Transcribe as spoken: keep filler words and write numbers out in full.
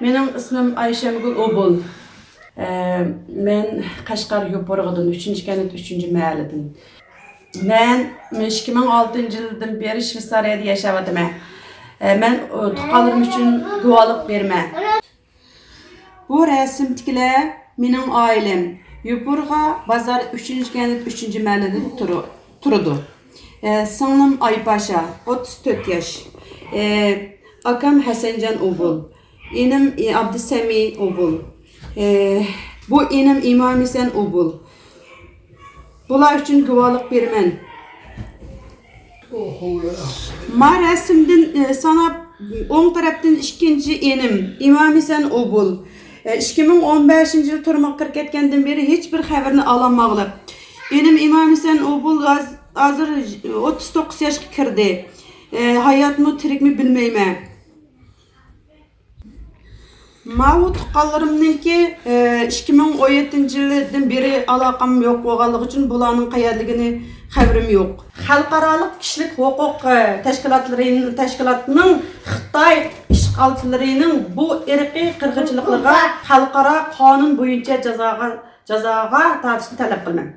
مېنىڭ ئىسمىم ئايشەمگۈل ئوبۇل. ئە، مەن قەشقەر يوپۇرغىدىن، ئۈچىنچى كەنت، ئۈچىنچى مەھەللىدىن. مەن ئىككى مىڭ ئالتىنچى يىلدىن بېرى شۋېتسارىيەدە ياشاۋاتىمەن. ئە، مەن، ئۇ، تۇغقانلىرىم ئۈچۈن گۇۋاھلىق بېرىمەن. بۇ رەسىمدىكىلەر مېنىڭ ئائىلەم. يوپۇرغا بازار، ئۈچىنچى كەنت، ئۈچىنچى مەھەللىدە تۇرۇ-، تۇرىدۇ. ئە، سىڭلىم ئايپاشا، ئوتتۇز تۆت ياش. ئە، ئاكام ھەسەنجان ئوبۇل. ئىنىم، ئى، ئابدۇسەمى ئوبۇل. ئە، بۇ ئىنىم ئىمامھېسەن ئوبۇل. بۇلار ئۈچۈن گۇۋاھلىق بېرىمەن. ما رەسىمدىن، ئە، ساناپ، ئوڭ تەرەپتىن ئىككىنچى ئىنىم ئىمامھېسەن ئوبۇل. ئە، ئىككى مىڭ ئون بەشىنچى يىل تۈرمىگە كىرىپ كەتكەندىن بېرى ھېچبىر خەۋىرىنى ئالالمىغلىق. ئىنىم ئىمامھېسەن ئوبۇل ھاز-، ھازىر ئوتتۇز توققۇز ياشقا كىردى. ئە، ھاياتمۇ، تىرىكمۇ بىلمەيمەن. ماۋۇ تۇغقانلىرىمنىڭكى، ئى، ئىككى مىڭ ئون يەتتىنچى يىلدىن بېرى ئالاقەم يوق بولغانلىقى ئۈچۈن بۇلارنىڭ قەيەردىلىكىنى خەۋىرىم يوق. خەلقئارالىق كىشىلىك ھوقۇق، ئى، تەشكىلاتلىرى، تەشكىلاتنىڭ خىتاي ئىشغالچىلىرىنىڭ بۇ ئىرقىي قىرغىنچىلىقلىرىغا خەلقئارا قانۇن بويىچە جازاغا، جازاغا تارتىشنى تەلەپ قىلىمەن.